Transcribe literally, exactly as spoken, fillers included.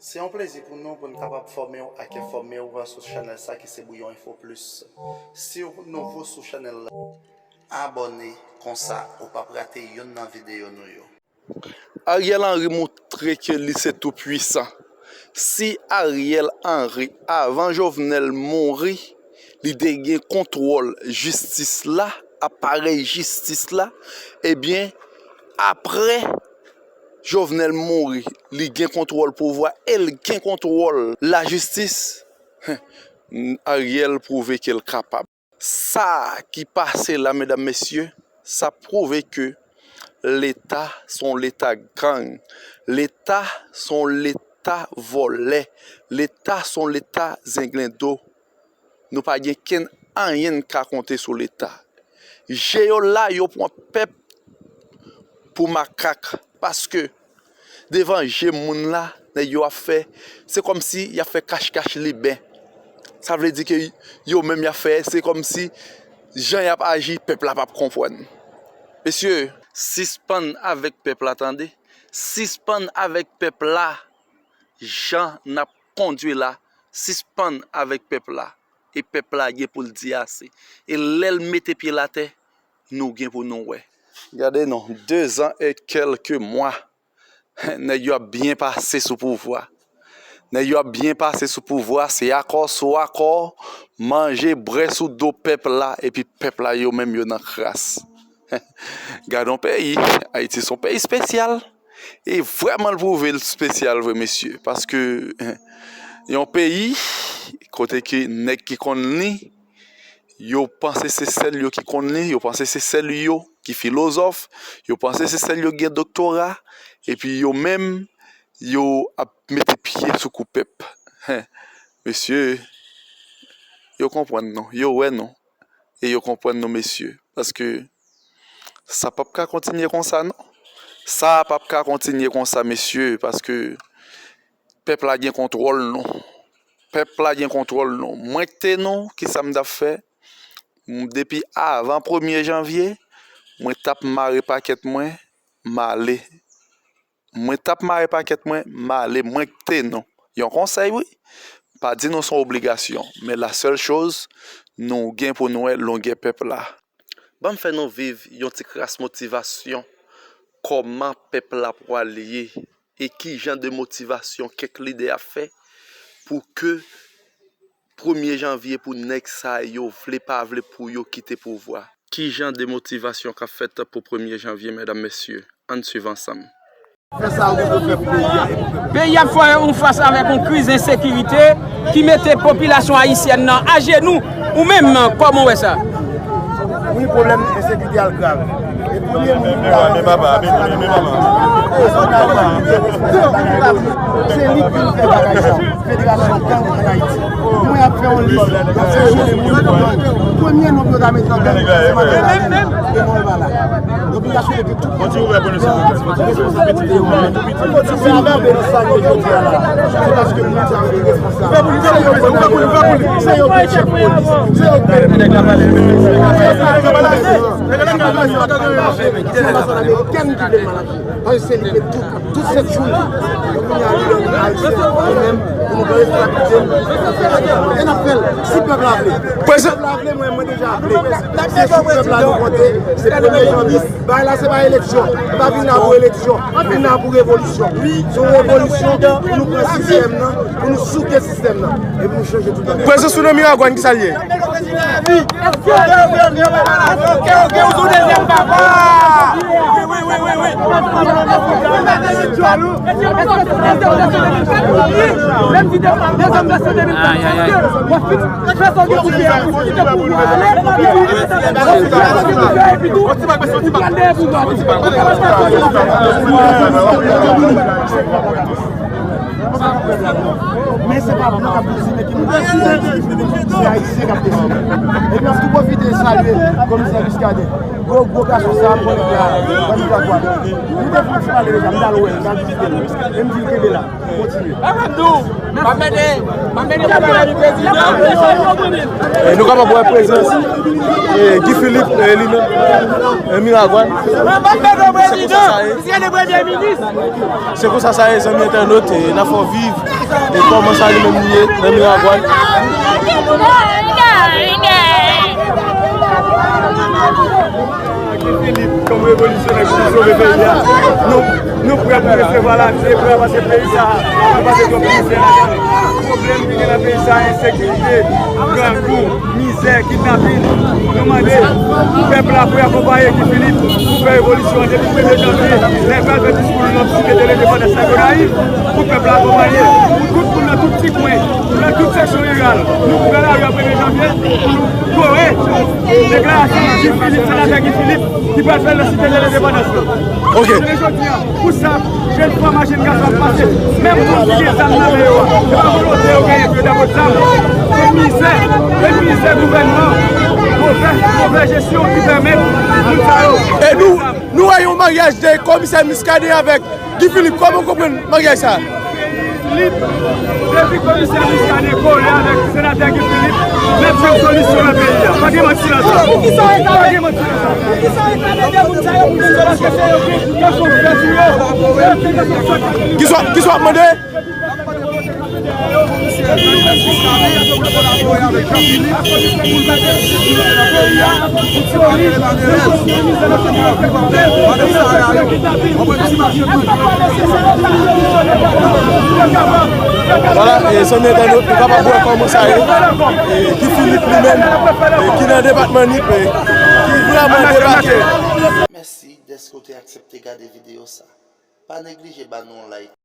Se yon plezi pou nou pou n kapab fòme w ak enfòme w sou chanèl sa ki se Bouyon Enfo Plis. Si w nouvo sou chanèl la, abòne, konsa ou p ap rate youn nan videyo nou yo. Ariel Henry montre ke li se tou pwisan. Si Ariel Henry, avan Jovenel mouri, li te gen kontwòl jistis la, aparèy jistis la, ebyen, apre Jovenel mouri, li gen kontwòl pouvwa e l gen kontwòl lajistis, Ariel pwouve ke l kapab. Sa ki pase la, medam, mesye, sa pwouve ke Leta se yon Leta gang. Leta se yon Leta vòlè. Leta se yon Leta zenglendo. Nou pa gen kenn anyen n ka konte sou Leta. Je yo la, yo pran pèp pou makak. Paske devan je moun la, nèg yo ap fè, se kòmsi y ap fè kach kach liben. Sa vle di ke yo menm y ap fè, se kòmsi jan y ap aji, pèp la p ap konprann. Mesye, sispann avèk pèp la, tande. Sispann avèk pèp la, jan n ap kondui la, sispann avèk pèp la. E pèp la gen pou l di ase. E lè l mete pye l atè, nou gen pou nou wè. Gade non, dezan e kèlke mwa, nèg yo ap byen pase sou pouvwa. Nèg yo ap byen pase sou pouvwa, se akò sou akò, manje, bwè sou do pèp la, epi pèp la yo menm yo nan kras. Gade yon peyi, Ayiti se yon peyi espesyal. E vrèman l pwouve l espesyal vre, mesye, paske yon peyi kote ke nèg ki konn li, yo panse se sèl yo ki konn li, yo panse se sèl yo ki filozòf, yo panse se sèl yo gen doktora, epi yo menm, yo ap mete pye sou kou pèp. Mesye, yo konprann nou, yo wè nou, e yo konprann nou, mesye, paske sa p ap ka kontinye konsa, non. Sa p ap ka kontinye konsa, mesye, paske pèp la gen kontwòl nou. Pèp la gen kontwòl nou. Mwen k te nou, kisa m t ap fè? M, depi avan premye janvye, mwen t ap mare pakèt mwen, m ale. Mwen t ap mare pakèt mwen, m ale. Mwen k te nou. Yon konsèy, wi. Pa di nou se yon obligasyon, men la sèl choz nou gen pou nou wè longè pèp la. Ban m fè nou viv yon ti kras motivasyon kòman pèp la pwal ye e ki jan de motivasyon kèk lidè ap fè pou ke premye janvye pou nèg sa yo vle pa vle pou yo kite pouvwa. Ki jan de motivasyon k ap fèt pou premye janvye, medam, mesye? Ann swiv ansanm. Fè sa ou gen pou fè pou peyi a e pou pèp la. Peyi ap fè yon fas avèk yon kriz ensekirite ki mete popilasyon ayisyèn nan ajenou. Ou menm, kòman w wè sa? Wi, pwoblèm ensekirite a grav. E premye moun ki ta... Men papa, men, men, men papa. Se li ki vin fè bagay sa. Federasyon gang ann Ayiti. Mwen ap fè yon lis, y ap sanksyonnen moun ki gang. Premye non yo ta met nan gang, se Madan Dani. E non, l pa la. Donk, li ta swete ke tout moun responsabilite yo. Sa k ap kanpe nan sa nou jodi a la, se paske moun sa yo iresponsab. Se yo ki, se yo ki chèf polis, se yo ki... Anbasadè ameriken ki vle mal ap jwe. Paske se li ki tout, tout sèt jou li. Donk, kounye a, li lè nou Ayisyen, nou menm, pou nou pran responsabilite nou. E n ap fè l, si pèp la vle. Si pèp la vle, mwen, mwen deja vle. Se sou pèp la nou konte, se premye janvye. Bagay la, se pa eleksyon. M pa vin la pou eleksyon. M vin la pou revolisyon. Se yon revolisyon pou nou pran sistèm nan, pou nou souke sistèm nan. E pou nou chanje tout bagay. Prezans ou nan Miragwàn, kisa l ye? Èske, èske w gen yon dezyèm papa? Wi, wi, wi, wi, wi. Menm si dezyèm pèsonèl li pa di, èske w ap fin fè sa w gen pou fè a pou kite pouvwa a ale, epi tou, epi tou, ou pral dèyè pouvwa tou. Men se pa blan k ap deside ki moun k ap deside. Se Ayisyen k ap deside. Epi m ap tou pwofite salye Komisè Muscadin. Gwo, gwo gason sa, m konnen li la, nan Miragwàn. Nou te fè yon ti pale deja, m t al wè l, m t al vizite l. E m di l kenbe la. E nou kapab wè prezans, e, Guy Philippe, e, li menm, e, Miragwàn. Se konsa sa ye. Se konsa sa ye, zanmi entènot, e, n ap fè w viv, e, kòman sa li menm li ye nan Miragwàn. Guy Philippe, kòm revolisyonè ki pou sove peyi a, nou, nou prè pou resevwa Ladie, prè, paske peyi sa a, nou pase twòp mizè ladan l. Pwoblèm ki gen nan peyi sa a, ensekirite, grangou, mizè, kidnapin. Nou mande pèp la pou akonpaye Guy Philippe pou fè revolisyon an depi premye janvye, lè l pral fè diskou l nan Site de Lendepandans nan Gonayiv, pou pèp la akonpaye, pou tout moun nan tout ti kwen, nan tout seksyon riral, nou pran lari an premye janvye pou nou kore deklarasyon Guy Philippe, senatè Guy Philippe, ki pral fè nan Site de Lendepandans lan. Ok. Jounen jodi a, pou sa, jèn fanm ak jèn gason ap pase, menm moun ki gen zam nan men yo a, se pa volonte yo genyen pou yo ta pot zam. Se mizè, se mizè gouvènman, movè, movè jesyon ki pèmèt moun sa yo. E nou, nou wè yon maryaj de komisè Muscadin avèk Guy Philippe, kòman w konprann maryaj sa a? Philippe, depi komisè Muscadin kole avèk senatè Guy Philippe, n ap jwenn solisyon nan peyi a. Pa gen manti nan sa. Pa gen manti nan sa. Kiswa, kiswa ap mande? Vwala, e, zanmi entènot, nou kapab wè kòman sa ye. E, Guy Philippe li menm, e, ki nan depatman Nip, e, ki vrèman debake. Mèsi dèske w te aksepte gade videyo sa. Pa neglije ba nou yon like.